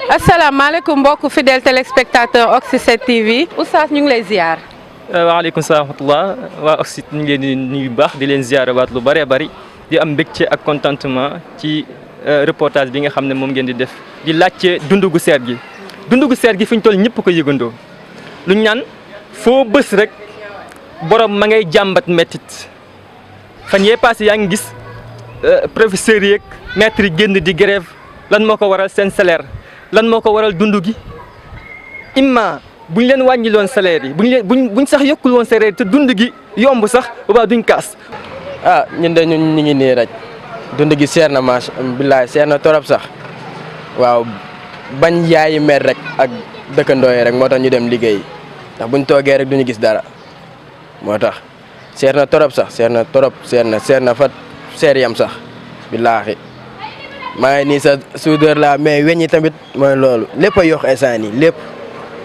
asalaamaaleykum mbokk fidèle téléspectateur Oxy 7 TV oustaz ñu ngi lay ziar. waaleykum salaam wa rahmatulah waa Oxy ñu ngi leen di nuyu bu baax di leen ziar waat lu bëree bëri di am mbégte ak contentement ci reportage bi nga xam ne moom ngeen di def di laajte dundu gu seer gi. dundu gu seer gi fi ñu toll ñëpp ko yëgandoo lu ñu naan foo bës rek borom ma ngay jàmbat mettit fan yee passé yaa ngi gis professeurs yeeg maîtres yi génn di grève lan moo ko waral seen salaire. lan moo ko waral dund gi imma buñ leen wàññiloon salaire yi buñ sax yokkul woon salaire te dund gi yomb sax boobaa duñ kaas. ñun de ñun ñu ngi nii rek dund gi seer na macha billaay seer na torop sax waaw bañ yaayi mer rek ak dëkkandoo yi rek moo tax ñu dem liggéey ndax buñ toogee rek duñu gis dara moo tax seer na torop sax seer na torop seer na fa seer yam sax billaahi maa ngi nii sa soudeur la mais weñ yi tamit mooy loolu lépp a yokk instant nii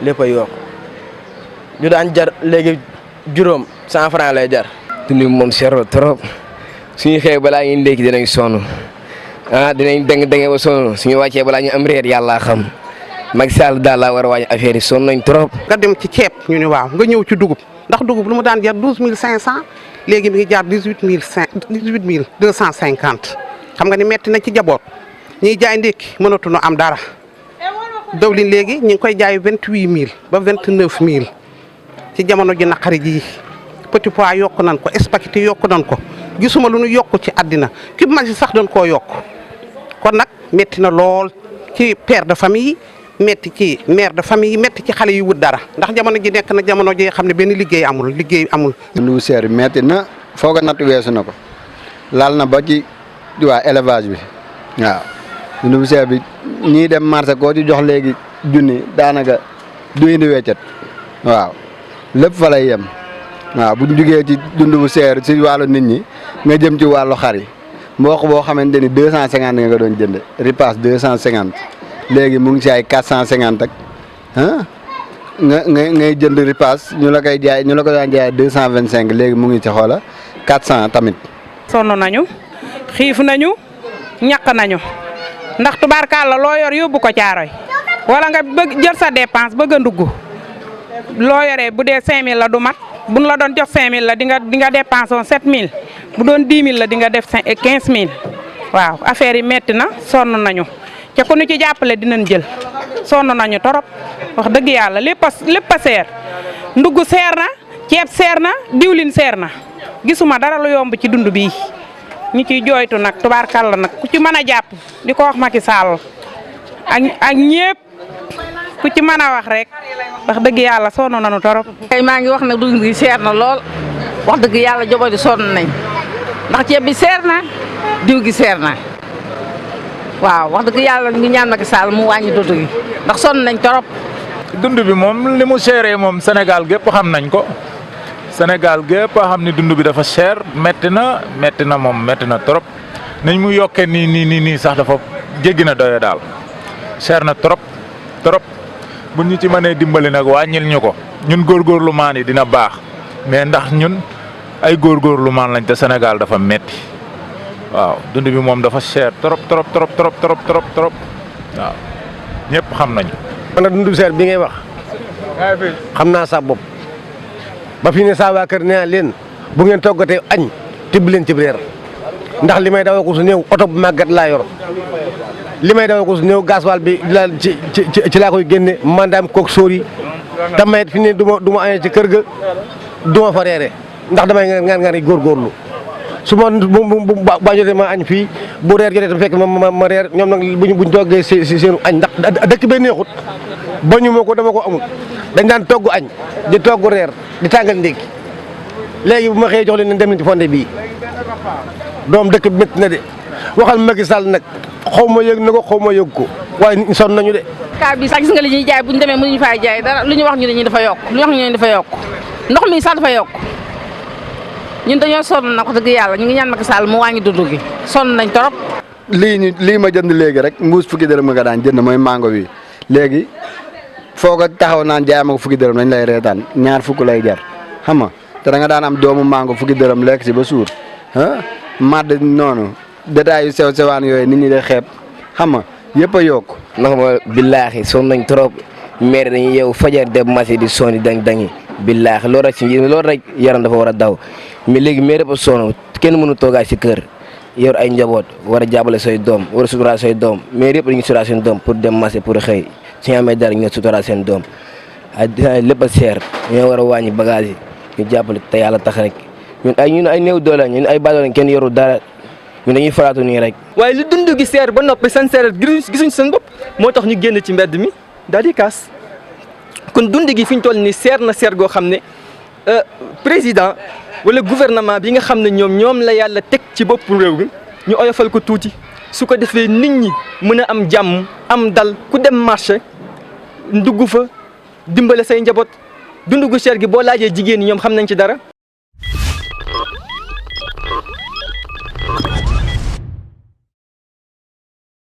lépp a yokk ñu daan jar léegi juróom 100 francs lay jar. dund bi moom cher na trop suñu xëy balaa ñuy ndékki dinañ sonn dinañ deng ba sonn suñu wàccee balaa ñu am réer yàlla xam Macky Sall daal laa war a wàññi affaire yi sonn nañ trop. nga dem ci ceeb ñu ne waaw nga ñëw ci dugub ndax dugub lu mu daan jar 12500 léegi mi ngi jar 18250 xam nga ni metti na ci jaboot. ñiy jaay ndékki mënatuñu am dara dawlin léegi ñu ngi koy jaay 28000 ba 29000 ci jamono ji naqari ji petit pois yokk nañ ko spaghetti yokk nañ ko gisuma lu ñu yokk ci àddina ki magi sax doon koo yokk kon nag métti na lool ci père de famille métti ci mère de famille métti ci xale yu wut dara ndax jamono ji nekk na jamono ji xam ne benn liggéey amul. lu seer métti na foog a natt weesu na ko laal na ba ci waa élevage bi waaw. dundu bu seer bi ñii dem marché koo ci jox léegi junni daanaka du indi weccet waaw lépp fa lay yem waaw bu ñu jugee ci dundu bu seer ci wàllu nit ñi nga jëm ci wàllu xar yi mboq boo xamante ni 250 nga ko doon jënd ripaas 250 léegi mu ngi si ay 450 ak ngay jënd ripaas ñu la koy jaay ñu la ko daan jaay 225 léegi mu ngi ci xoola 400 tamit. sonn nañu xiif nañu ñàkk nañu. ndax tubaarkàlla loo yor yóbbu ko caaroy wala nga bëgg jël sa dépense bëgg a ndugg loo yoree bu dee 5000 la du mat buñ la doon jox 5000 la di nga dépense woon 7000 bu doon 10 000 la di nga def 15000 waaw affaire yi metti na sonn nañu ca ku ñu ci jàppale dinañ jël sonn nañu torop wax dëgg yàlla lépp a seer ndugg seer na ceeb seer na diwlin seer na gisuma dara lu yomb ci dund bii. ñu ciy jooytu nag tubaarkàlla nag ku ci mën a jàpp di ko wax Macky Sall ak ñëpp ku ci mën a wax rek wax dëgg yàlla sonn nañu torop. tey maa ngi wax ne dund gi seer na lool wax dëgg yàlla jobo di sonn nañ ndax ceeb bi seer na diw gi seer na waaw wax dëgg yàlla ñu ngi ñaan Macky Sall mu wàññi dund gi ndax sonn nañ torop. dund bi moom li mu seeree moom Sénégal gépp xam nañ ko. Sénégal gépp a xam ni dund bi dafa cher métti na moom métti na trop nañ mu yokkee nii sax dafa jéggi na doye daal cher na trop bu ñu ci mënee dimbali nag wàññil ñu ko ñun góorgóorlu maan yi dina baax mais ndax ñun ay góorgóorlu maan lañ te Sénégal dafa métti waaw dund bi moom dafa cher trop waaw ñëpp xam nañu. man nag dund cher bi ngay wax xam naa sa bopp. ba fi ne saa waa kër nee leen bu ngeen toggatee añ tibb leen ci reer ndax li may dawoo ko su néew oto bu màggat laa yor li may dawoo ko su néew gasoil bi ci laa koy génne mandaam kook sóor yi te mayit fi ne du ma añee ci kër ga du ma fa reere ndax damay ngaan góorgóorlu su ma ba jotee ma añ fii bu reer jotee tam fekk ma reer ñoom nag buñ toggee si seenu añ ndax dëkk bee neexut ba ñu moo ko dama ko amul dañ daan togg añ di togg reer di tàngal ndékki léegi bu ma xëyee jox leen ne dem nañ ci fonde bii doom dëkk bi métti na de waxal Macky Sall nag xaw ma yëg na ko xaw ma yëg ko waaye nit ñi sonn nañu de. kaa bi sax gis nga li ñuy jaay bu ñu demee mënuñu faa jaay dara lu ñu wax ñu ne ñu dafa yokk lu ñu wax ñu ne dafa yokk ndox mi sax dafa yokk ñun dañoo sonn nag wax dëgg yàlla ñu ngi ñaan Macky Sall mu wàññi dund gi sonn nañ torop. lii ma jënd léegi rek mbuus fukki dërëm nga daan jënd mooy mango bi léegi foo ko taxaw naan jaay ma ko fukki dërëm lañ lay reetaan ñaar fukk lay jar xam nga te da nga daan am doomu mango fukki dërëm lekk si ba suur madd noonu détails yu sew sewaan yooyu nit ñi de xeeb xam nga yëpp a yokk. ndax ma billaahi sonn nañ trop maire dañuy yeewu fajar dem marché di sonni dangi billaahi loolu rek yaram dafa war a daw mais léegi maire ba sonn kenn mënu toogaay si kër yor ay njaboot war a jàppale say doom war a suturaal say doom maire yëpp dañuy suturaal seen doom pour dem marché pour xëy su ñu amee dara ñu suturaal seen doom lépp a seer ñoo war a wàññi bagage yi ñu jàppale te yàlla tax rek ñun ay néew doole ñun ay baadoole kenn yoru dara ñun dañuy faraatu nii rek. waaye lu dund gi seer ba noppi seen seer gisuñ seen bopp moo tax ñu génn ci mbedd mi daal di kaas kon dund gi fi ñu toll nii seer na seer goo xam ne président wala gouvernement bi nga xam ne ñoom la yàlla teg ci boppu réew mi ñu oyofal ko tuuti su ko defee nit ñi mën a am jàmm am dal ku dem marché ndugg fa dimbale say njaboot dund gu seer gi boo laajee jigéen ñi ñoom xam nañ ci dara.